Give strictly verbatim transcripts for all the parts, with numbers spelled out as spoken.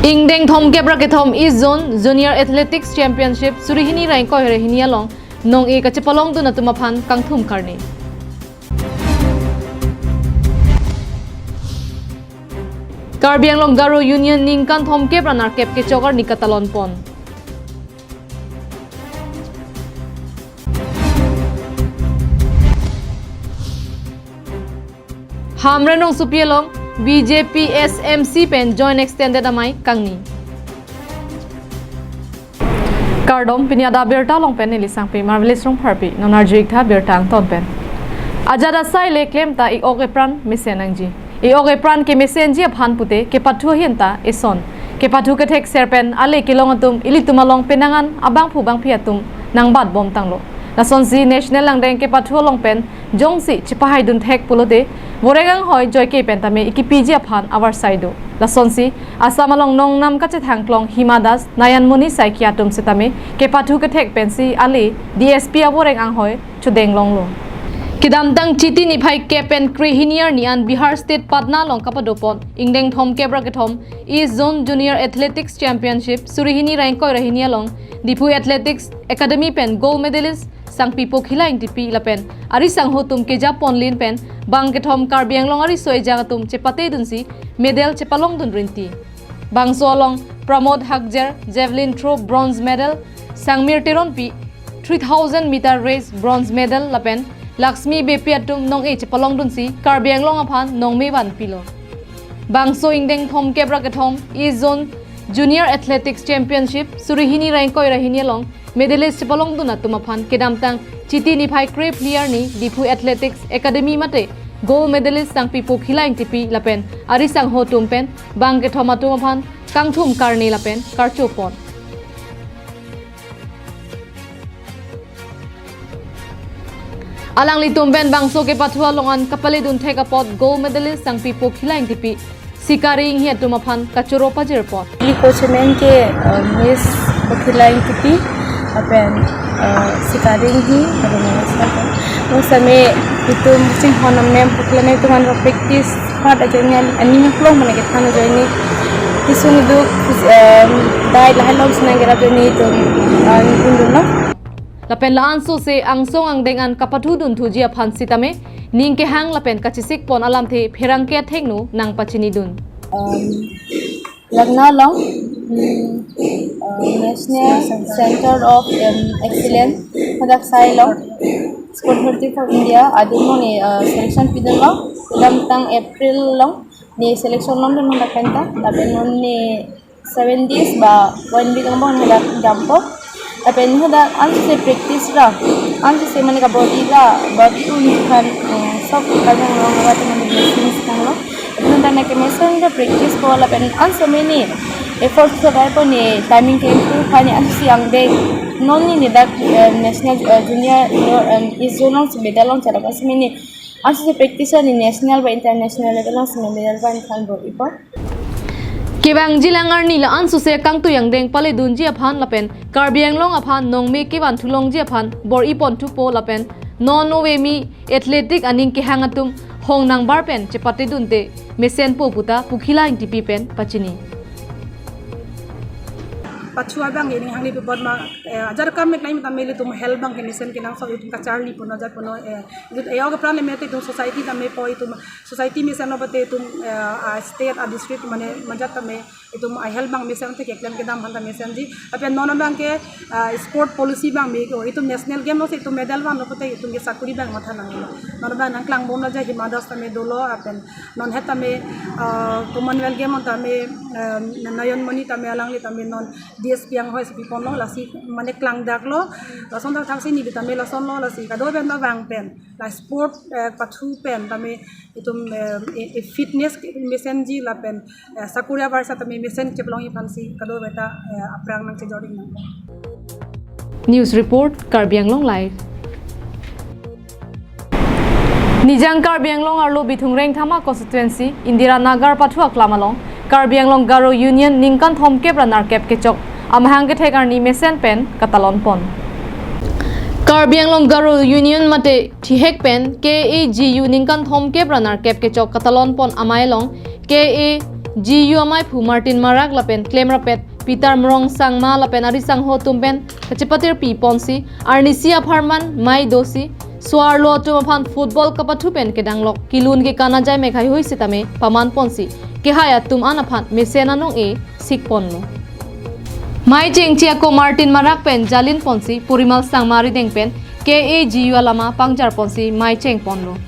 Ingdeng thomkep ra kethom East Zone Junior Athletics Championship suri hini ra ingkoi ra hini along nong-e kachepalongdun atum aphan kangthum karni. Karbi Anglong Garo Union ningkan thomkep ra nerkep kechok arni katalon pon. Hamren Rongsopi along B J P S M C pen joint extended amei kangni. Kardom, pini adak birta along pen neli Sangpi Marvelous Rongpharpi, non arju-ik tha birta angton pen. Ajat asai le klem ta ik-ok epran mesen nangji. Ik-ok epran kemesenji aphan pute kepathu ahin ta eson. Kepathu kethek ser pen ale kelong atum ilitum along penang an abangphu bangphi atum nangbat bom tanglo. Lasonsi national angdeng kepathu along pen jongsi chepahaidun thek pulote voreng anghoi joike pen tame ikipiji aphan avarsai do. Lasonsi Assam along nongnam kachethang kelong Hima Das, Nayanmoni Saikia atum setame kepathu kethek pensi ale D S P avoreng anghoi chodeng longlo. Kedamtang Chiti niphai kep pen krehini arni an Bihar State Patna along kapado pon ingdeng thomkep ra kethom East Zone Junior Athletics Championship suri hini ra ingkoi ra hini along Diphu Athletics Academy pen gold medalist Sangpi Pokhila Ingtipi lapen ari sangho atum keja ponlin pen bang kethom Karbi Anglong ariso ejang atum chepatedunsi medal chepalongdun rinti. Bangso along Pramod Hakjer javelin throw bronze medal, Sangmir Teronpi three thousand meter race bronze medal lapen Laxmi Beypi atum nong-e chepalongdunsi Karbi Anglong aphan nongme vanpilo. Bangso ingdeng thomkep ra kethom East Zone Junior Athletics Championship suri hini ra ingkoi ra hini along medalist chepalongdun atum aphan kedamtang Chiti niphai krephli arni Diphu Athletics Academy mate gold medalist Sangpi Pokhila Ingtipi lapen ari sangho atum pen bang kethom atum aphan kangthum karni lapen karcho pon. Alanglitum pen bangso kepathu along an kapaledun thek apot gold medalist Sangpi Pokhila Ingtipi, Sikari Inghi atum aphan kachoro pajir pon. Ili ko chemen ke, uh, Miss Pokhila Ingtipi, lapen, uh, Sikari Inghi, lapen, uh, nung same itum chinghon amen Pokhila Ingtipi atum an practice hard ajoine ani nang klong mane kethan ajoine. Kisung duk, um, dai lahai long sinang kerap ajoine itum, uh, ningkundunlo. Lapen la-an sose angsong angdeng an kapathudun thuji aphan sitame ning kehang lapen kachesik pon alamthe pherangke athengno nangpachinidun. Um, Lucknow along, mm, uh, National Center of, um, Excellence, hadak sai along, Sport Authority for India adim along ne, uh, selection pidunlo, kedamtang April along ne selection longdun hadak pen ta, lapen non ne seven days ba one week angbong hadak dampo. Lapen hadak ansose practice ra, ansose mane ka body ra, body un kan, eh, sok kajang long ra mane machines kanglo. Lapen hadak ne kemesen ra practice po lapen anso mane effort so kai po ne timing ke improve kani ansose angdeng. Non ne ne dak, eh, national, eh, junior, junior, em, East Zone along si medal along chalak anso mane ansose practice ne national ba international level along si medal ba inthan bor-ipo. Kevangji lang arni la-an sose kangtui angdeng paledunji aphan lapen Karbi Anglong aphan nongme kevan thulongji aphan bor-i pon thupo lapen non ove mi athletic aning kehang atum hong nangbar pen chepatedunte mesenpo puta Pokhila Ingtipi pen pachini. Pathu abang ini hangni bebot ma, eh, ajar kam mek nai mata meli tum hel bang kemesen kenangsot itum kacharli puno ajat puno, eh, itum, eh, ok pran le mete itum society tame po itum society mesen lo bate itum, eh, a state a district mane majat tame itum ahel bang mesen te keklem kedam aphan ta mesenji. Lapen non abang ke, ah, sport policy bang me ko itum national game lo se itum medal van lo pote itum ke sakuri bang matha nanglo. Non abang nangklang bomlo ja Hima Das tame dolo lapen non het tame, ah, Commonwealth game tame, ah, Nayanmoni tame alangli tame non D S P anghoi si piponlo lasi mane klangdaklo. Lason thakthak si neli tame lasonlo lasi kado pen ta bang pen la sport, eh, pathu pen tame itum, eh, e, e fitness mesenji lapen, eh, sakuri abar sa tame mesen cheplongji aphan si kado beta, eh, aphrang nangchejor-ik nang. News report, Karbi Anglong Live. Nijang Karbi Anglong arlo Bithung Rengthama constituency Indira Nagar pathu aklam along Karbi Anglong Garo Union ningkan thomkep ra nerkep kechok amahang kethek arni mesen pen katalon pon. Karbi Anglong Garo Union mate thihek pen K A G U ningkan thomkep ra nerkep kechok katalon pon amei along K A G U amaiphu Martin Marak lapen klemrapet Peter Mrong Sangma lapen ari sangho atum pen kachepatirpi ponsi, arnisi apharman mei dosi, so-arlo atum aphan football kapathu pen kedanglok, kelun kekan ajai mek haihui sitame paman ponsi, kehai atum an aphan mesen anong-e sik ponlo. Mei chengche ako Martin Marak pen jalin ponsi, Porimal Sangma arideng pen K A G U alama pangjar ponsi mei cheng ponlo.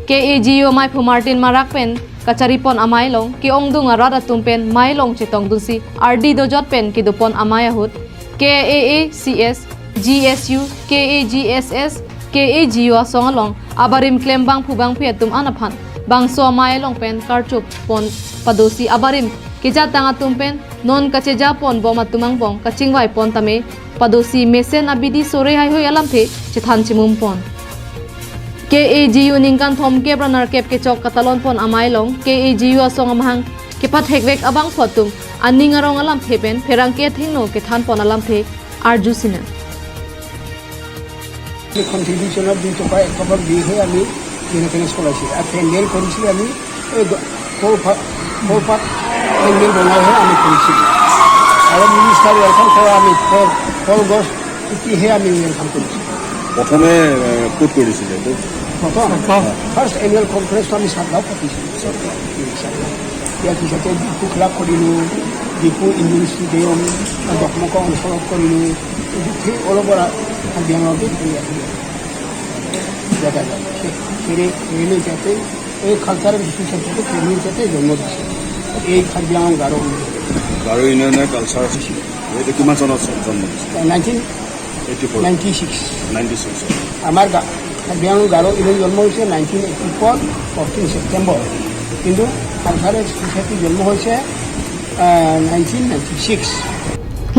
K A G U amaiphu Martin Marak pen kachari pon amei along, ke-ongdung arat atum pen mei along chetongdunsi, ardi dojot pen kedo pon amei ahut, K A A C S, G S U, K A G S S, K A G U asong along abarim klem bangphu bangphi atum an aphan bangso amei along pen karcho pon padosi, abarim kejatang atum pen non kacheja pon bom atum angbong kachingvai pon tame padosi, mesen abidi sore haihui alamthe chethan chimum pon. K A G U ningkan thomkep ra nerkep kechok katalon pon amei along, K A G U asong amahang kepathekvek abangphu atum aning arong alamthe pen pherangke athengno kethan pon alamthe arju sinang. কণ্ট্ৰিবিউশ্যনৰ দুই টকা এক টকা দিহে আমি মেইনটেনেন্স চলাইছিলোঁ। আৰু পেণ্ডেল কৰিছিলোঁ আমি, এই গ-, সৌ পা-, সৌ পাত পেণ্ডেল বনাইহে আমি কৰিছিলোঁ। আৰু মিনিষ্টাৰ ৱেলকাম কৰা আমি ফল, ফল গছ পুতিহে আমি ৱেলকাম কৰিছিলোঁ। প্ৰথমে, এ, ক'ত কৰিছিলে এইটো? প্ৰথম, ফাৰ্ষ্ট এনুৱেল কনফাৰেন্সটো আমি চাতগাঁও পাতিছিলোঁ। চাতগাঁও। ইয়াৰ পিছতে ডিফু ক্লাব কৰিলোঁ, ডিফু ইণ্ডোৰ ষ্টেডিয়াম, দকমক অঞ্চলত কৰিলোঁ। গোটেই অল অভাৰ কাৰ্বি আংলঙতে কৰি আহিলোঁ। জেগা জেগা। সেই, সেই, সেই যাতে এই কালচাৰেল ইনষ্টিটিউশ্যনটো ট্ৰেইনিং যাতে জন্ম দিছে। এই কাৰ্বি আংলং গাৰো ইউনিয়ন। গাৰো ইউনিয়নৰ কালচাৰ। এইটো কিমান চনত জন্ম দিছে? Nineteen eighty four. Ninety six. Ninety six. আমাৰ গা-, কাৰ্বি আংলং গাৰো ইউনিয়ন জন্ম হৈছে nineteen eighty four, fourteen September. কিন্তু কালচাৰেল ছ'চাইটি জন্ম হৈছে, আহ, nineteen ninety six.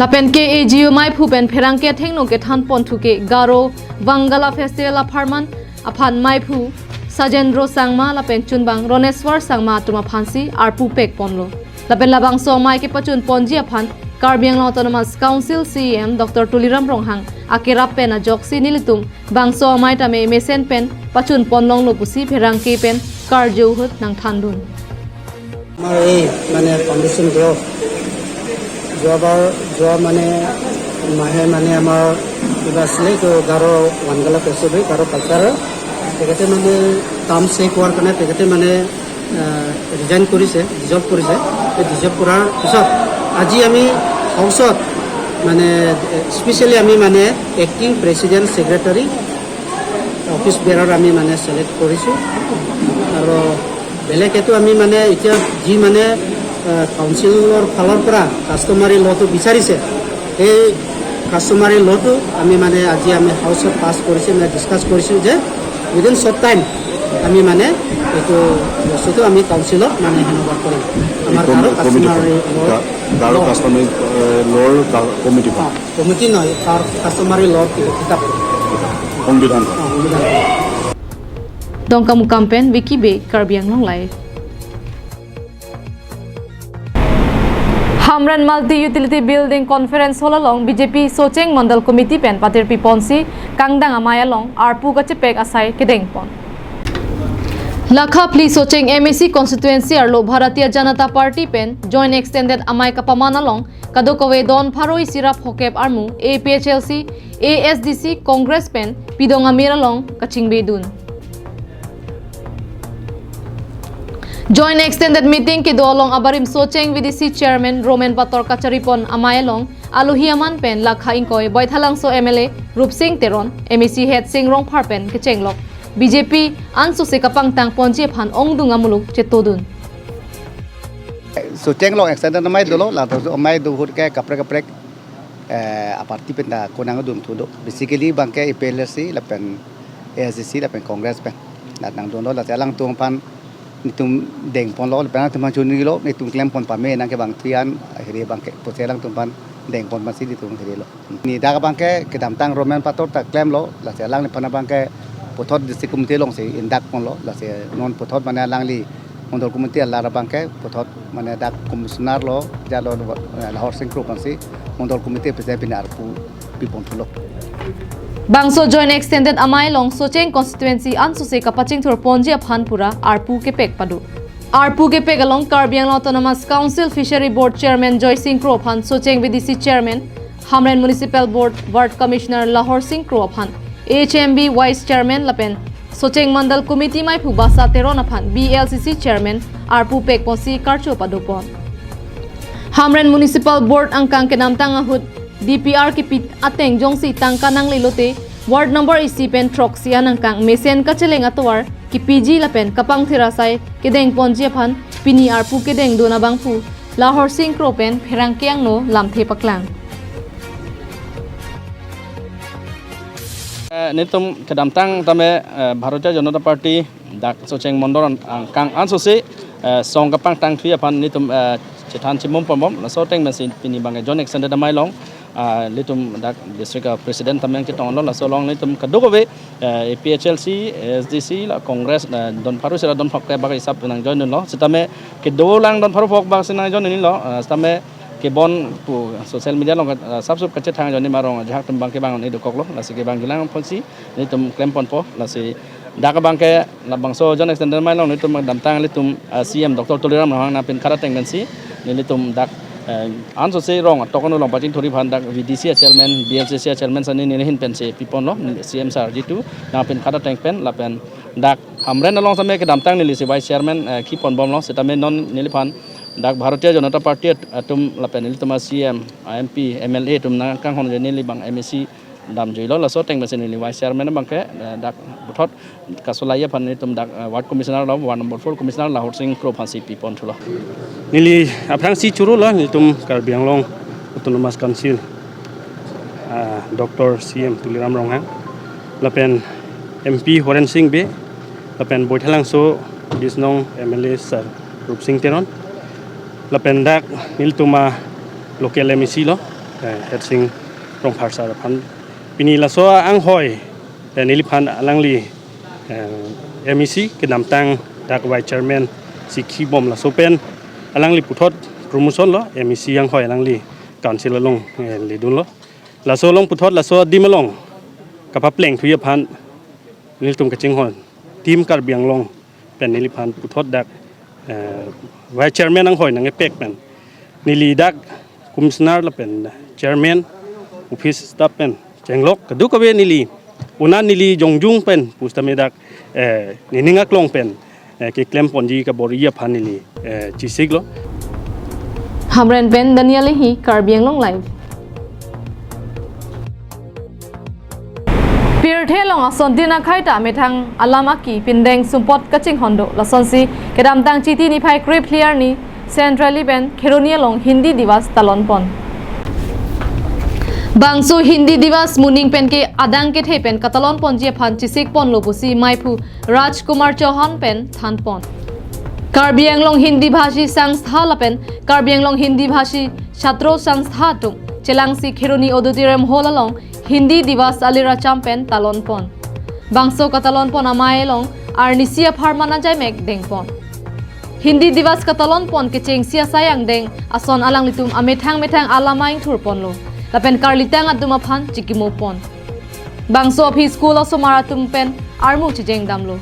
Lapen K A G U meiphu pen pherangke athengno kethan ponthu ke Garo Wangala Festival apharman aphan meiphu Sajendro Sangma lapen chunbang Roneswar Sangma atum aphansi arpu pek ponlo. Lapen labangso amei kepachun ponji aphan Karbi Anglong Autonomous Council C E M Doctor Tuliram Ronghang akerap pen ajoksi nelitum bangso amei tame mesen pen pachun ponlonglo pusi pherangke pen karju ahut nangthandun. আমাৰ এই মানে foundation day of যোৱাবাৰ, যোৱা মানে মাহে মানে আমাৰ কিবা আছিলে, এইটো গাৰো ৱাংগালা ফেষ্টিভেল, গাৰো কালচাৰেল। তেখেতে মানে টাৰ্ম শেষ হোৱাৰ কাৰণে তেখেতে মানে, আহ, ৰিজাইন কৰিছে, ডিজলভ কৰিছে। এই ডিজলভ কৰাৰ পিছত আজি আমি হাউচত মানে স্পেচিয়েলি আমি মানে এক্টিং প্ৰেচিডেণ্ট, ছেক্ৰেটাৰী, অফিচ বেৰাৰ আমি মানে ছিলেক্ট কৰিছোঁ। আৰু বেলেগ এইটো আমি মানে এতিয়া যি মানে, আহ, কাউন্সিলৰ ফালৰ পৰা কাষ্টমাৰী লটো বিচাৰিছে, সেই কাষ্টমাৰী লটো আমি মানে আজি আমি হাউচত পাছ কৰিছোঁ, মানে ডিছকাছ কৰিছোঁ যে উইদিন শ্বৰ্ট টাইম আমি মানে এইটো বস্তুটো আমি কাউন্সিলত মানে হেণ্ড অভাৰ কৰিম। আমাৰ এই কমি-, গাৰো কমিটিখন, কাষ্টমাৰী ল, গা-, গাৰো ল। কাষ্টমাৰী, এ, লৰ কা-, কমিটিখন। অ, কমিটি নহয়, তাৰ কাষ্টমাৰী ল কিতাপ। সংবিধানখন। অ, সংবিধানখন। Dongkamukam pen Vicky Bey, Karbi Anglong Live. Hamren Multi Utility Building Conference Hall along B J P Socheng Mandal Committee pen patirpi ponsi kangdang amei along arpu kachepek asai kedeng pon. Lakha phli Socheng M A C constituency arlo Bharatiya Janata Party pen Joint Extended amei kapaman along kadokave don pharo isi ra phokep armu A P H L C, A S D C, Congress pen pidong amir along kachingbedun. Joint Extended Meeting kedo along abarim Socheng V D C Chairman Roman Pator kachari pon amei along alohi aman pen lakha ingkoi Baithalangso M L A Rupsing Teron, M A C Headsing Rongphar pen kechenglok B J P ansose kapangtang ponji aphan ongdung amuluk chetodun. Socheng along extended amei dolo, latum amei do ahut ke kaprek kaprek, eh, aparty pen ta konang dun thu do. Basically abangke A P H L C lapen A S D C lapen Congress pen. Nat nangdunlo, lasi alangtum aphan netum dengponlo, lapen alangtum aphan chunilo, netum klem pon pame nang ke bang tian, akhiri abangke, pusi alangtum aphan dengpon masi netum hirilo. Ni dak abangke kedamtang Roman Pator ta klemlo, lasi alangliphan abangke puthot district committee alongsi indak ponlo, lasi non puthot mane alangli mondol committee alar abangke puthot mane dak commissioner lo, jalo, eh, Lahor Sing Kro aphansi mondol committee pejai pini arpu pipon thulo. Bangso Joint Extended amei along Socheng constituency ansose kapachingthur ponji aphan pura arpu kepek pado. Arpu kepek along Karbi Anglong Autonomous Council Fishery Board Chairman Joysing Kro aphan Socheng V D C Chairman, Hamren Municipal Board Ward Commissioner Lahorsing Kro aphan H M B Vice Chairman lapen Socheng Mandal Committee maiphu Basa Teron aphan B L C C Chairman arpu pekponsi karcho padopon. Hamren Municipal Board angkang kedamtang ahut D P R kipi ateng jongsi tangka nanglelote ward number isi pen throksi an angkang mesen kacheleng atovar kipiji lapen kapangthir asai kedengponji aphan pini arpu kedengdun abangphu Lahorsing Kro pen pherangke angno lamthe paklang. Eh, netum kedamtang tame, eh, Bharatiya Janata Party dak Socheng Mandal an-, angkang ansose, eh, song kapangtangthui aphan netum, eh, chethan chimum pombom, laso ateng pensi pini bang Joint Extended Amei along, ah, netum dak district, ah, president tame nangchetonglo, laso along netum kadokave, eh, A P H L C, A S D C, la Congress, eh, don pharo sira don phak ke bak isap nangjoin dunlo, sitame kedolang don pharo phok bak si nangjoin dunlo, eh, sitame kebon pu social media along, eh, sapsup kachethang ajoine arong ajahak atum abangke bang ne dokoklo, lasi kevangjilang aphansi netum klemponpo, lasi dak abangke labangso Joint Extended Amei along netum damtang netum, eh, C M Doctor Tuliram Ronghang nangpinkhat ateng pensi netum dak, eh, ansose rong atok ano along pachingthurji aphan dak V D C a chairman, B L C C a chairman sani neli ahin pensi piponlo, C M sir jitu nangpinkhat ateng pen lapen dak Hamren along tame kedamtang nelisi vice chairman, eh, kiponbomlo, sitame non neliphan dak Bharatiya Janata Party at-, atum lapen nelitum a C M, a M P, M L A atum nangkanghon ajoine neli bang M A C damjuilo, laso ateng pensi neli vice chairman abangke, eh, dak puthot kasolai aphan netum dak, eh, ward commissioner lo, ward number four commissioner Lahorsing Kro aphansi piponthulo. Neli aphrangsi churolo netum Karbi Anglong Autonomous Council, ah, Doctor C M Tuliram Ronghang, lapen M P Horen Sing Bey, lapen Baithalangso bis nong M L A sir Rupsing Teron, lapen dak nelitum a local M A C lo, eh, Hersing Rongphar sir aphan. Pini laso anghoi, eh, neliphan alangli, eh, M A C kedamtang dak vice chairman si kibom, laso pen alangli puthot promotion lo, M A C anghoi alangli council along, eh, ledunlo. Laso along puthot laso adim along kapaplengthui aphan nelitum kachinghon Team Karbi Anglong pen neliphan puthot dak, eh, vice chairman anghoi nangkepek pen neli dak commissioner lapen chairman, office staff pen chenglok kadokave neli, unan neli jongjung pen pusitame dak, eh, nening aklong pen, eh, keklemponji kabor-i aphan neli, eh, chesiklo. Hamren pen Daniel Ehi, Karbi Anglong Live. Pirthe along ason tin akhei ta methang alam aki pindeng sumpot kachinghon do, lasonsi kedamtang Chiti niphai krephi arni Centrally pen Kheroni along Hindi Divas talonpon. Bangso Hindi Divas moning penke adang kethe pen katalonponji aphan chesikponlo pusi maiphu Raj Kumar Chauhan pen thanpon. Karbi Anglong Hindi Bhashi Sangstha lapen Karbi Anglong Hindi Bhashi Chhatro Sangstha atum chelangsi Kheroni Auditorium Hall along Hindi Divas alir acham pen talonpon. Bangso katalonpon amei along arnisi apharman ajaimek dengpon. Hindi Divas katalonpon kechengsi asai angdeng ason alanglitum amethang methang alam aingthurponlo. Lapen karlitang atum aphan chikimopon. Bangso aphi school osomar atum pen armu chejengdamlo.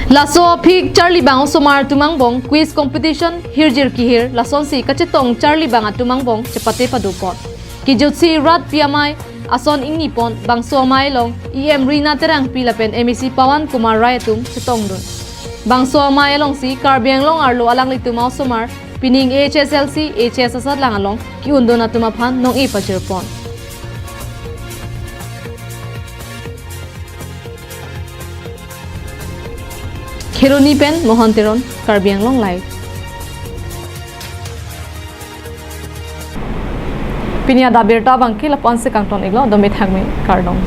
Laso aphi charlibang osomar atum angbong quiz competition hirjir kihir lasonsi kachetong charlibang atum angbong chepate padopon. Kijutsi rat pi amei ason ingnipon, bangso amei along E M Rina Terangpi lapen M A C Pawan Kumar Rai atum chetongdun. Bangso amei alongsi Karbi Anglong arlo alanglitum osomar pining H S L C, H S asatlang along ki-undun atum aphan nong-e pajirpon. Kheroni pen Mohan Teron, Karbi Anglong Live. Pini adap abirta abangke lapu-ansi kangton-iklo, dome thakme, kardom.